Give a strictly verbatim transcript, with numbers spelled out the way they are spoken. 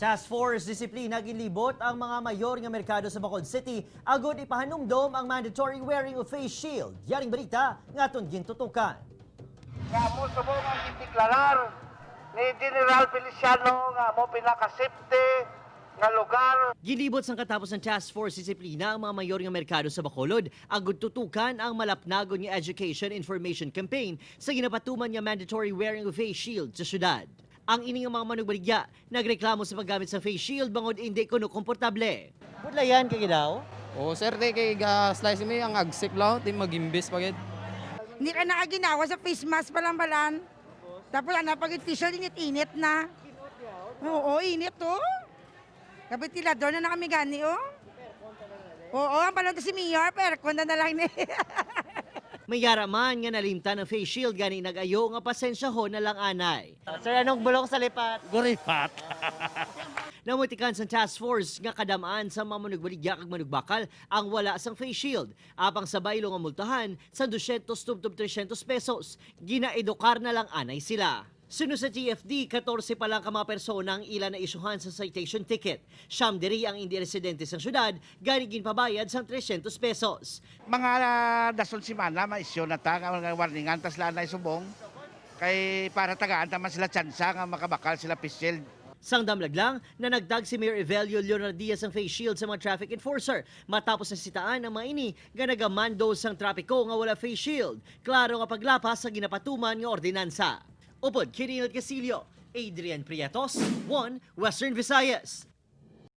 Task Force Disiplina ginlibot ang mga mayor nga merkado sa Bacolod City agud ipahanumdom ang mandatory wearing of face shield. Yaring balita nga aton gintutukan. Nga amo subong ang gideklarar ni General Feliciano nga amo pinaka-safety nga lugar. Ginlibot sang katapos sang Task Force Disiplina ang mga mayor nga merkado sa Bacolod agud tutukan ang malapnagon nga education information campaign sa ginapatuman nga mandatory wearing of face shield sa syudad. Ang ini nga mga manugbaligya nagreklamo sa paggamit sa face shield bangod indi kuno komportable. Budlayan kay daw? Oo, sir, te, kay ga-slice mi ang agsik lang, ti magimbis pa gid. Hindi ka nakaginawa sa face mask pa lang balan. Tapos ano pag official, init-init na. Oo, init to. Kabitilador na na kami gani, oh. Oo, ang balon to si Mayor, pero aircon na na lang ni. May yara man nga nalimtan ang face shield gani nag-ayo nga pasensyahon na lang anay. Sir, anong bulong sa lipat? Guripat. Namutikan sang task force nga kadamaan sa mga manugbaligya kag manugbakal ang wala sang face shield, apang sa baylo nga multahan sa dosyentos tubtob tresyentos pesos. Ginaedukar na lang anay sila. Suno sa T F D, katorse pa lang ka mga persona ang ila naisyuhan sa citation ticket. Siyam diri ang indi residente sang syudad, gani ginpabayad sang tresyentos pesos. Mga dason semana, ma-issue na ta nga warningan ta sila anay subong. Kay para tagaan ta man sila tsansa nga makabakal sila face shield. Sang damlag lang, nanagtag si Mayor Evelio Leonardia sang face shield sa mga traffic enforcer matapos nasitaan ang mga ini nga nagamando sang trapiko nga wala face shield. Klaro nga paglapas sa ginapatuman nga ordinansa. Upod kay Rinald Casillo, Adrian Prietos, One Western Visayas.